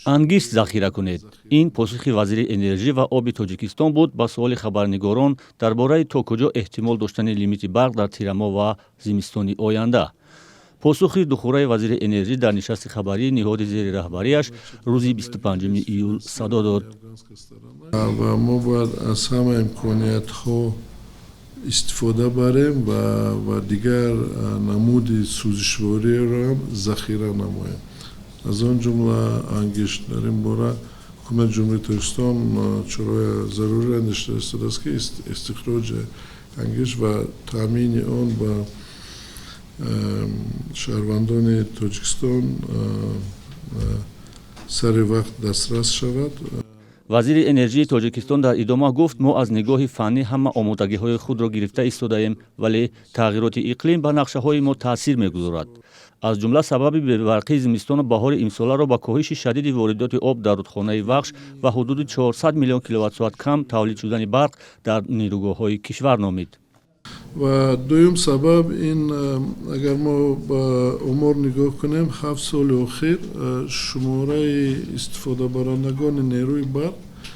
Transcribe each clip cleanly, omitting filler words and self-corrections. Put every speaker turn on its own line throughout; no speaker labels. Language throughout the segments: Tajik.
Ангишт захира кунед. Ин посухи вазири энержӣ ва оби Тоҷикистон буд ба суоли хабарнигорон дар бораи то куҷо эҳтимол доштани лимити барқ дар тирамоҳ ва зимистони оянда. Посухи духураи вазири энержӣ дар нишасти хабарии ниҳоди зери раҳбарияш рӯзи 25 июл садо дод.
Ва мо бояд аз ҳама имкониятҳо истифода барем ва дигар намуди сӯзишвориро ҳам захира намоем, аз он ҷумла ангишт. Дар ин бора Ҳукумати Ҷумҳурии Тоҷикистон чораҳои зарурӣ андешида истодааст, ки истихроҷи ангишт ва таъмини он ба шаҳрвандони Тоҷикистон сари вақт дастрас шавад.
Вазири энержии Тоҷикистон дар идома гуфт: мо аз нигоҳи фаннӣ ҳама омодагиҳои худро гирифта истодаем, вале тағйироти иқлим ба нақшаҳои мо таъсир мегузорад. Аз ҷумла сабаби бебарқии зимистону баҳори имсоларо ба коҳиши шадиди воридоти об дар рудхонаи Вахш ва ҳудуди 400 миллион киловатт-соат кам тавлид шудани барқ дар нерӯгоҳҳои кишвар номид.
Ва дуюм сабаб ин, агар мо ба омор нигоҳ кунем, 7 соли охир шумораи истифодабарандагони нерӯи барқ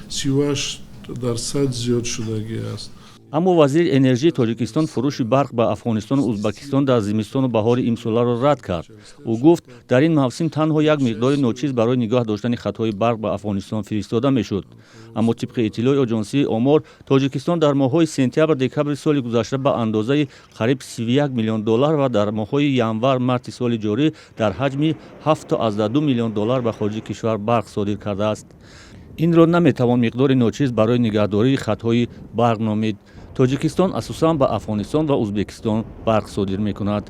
38% зиёд шудагӣ аст.
Аммо вазири энержии Тоҷикистон фурӯши барқ ба афғонистону Узбакистон дар зимистону баҳори имсоларо рад кард. Ӯ гуфт, дар ин мавсим танҳо як миқдори ночиз барои нигоҳ доштани хатҳои барқ ба Афғонистон фиристода мешуд. Аммо тибқи иттилои оҷонсии омор, Тоҷикистон дар моҳҳои сентябр, декабри соли гузашта ба андозаи қариб 31 миллион доллар ва дар моҳҳои январ, марти соли ҷорӣ дар ҳаҷми 7,2 миллион доллар ба хориҷи кишвар барқ содир кардааст. Инро наметавон миқдори ночиз барои нигаҳдории хатҳои барқ номид. Тоҷикистон асосан ба Афғонистон ва Узбекистон барқ содир мекунад.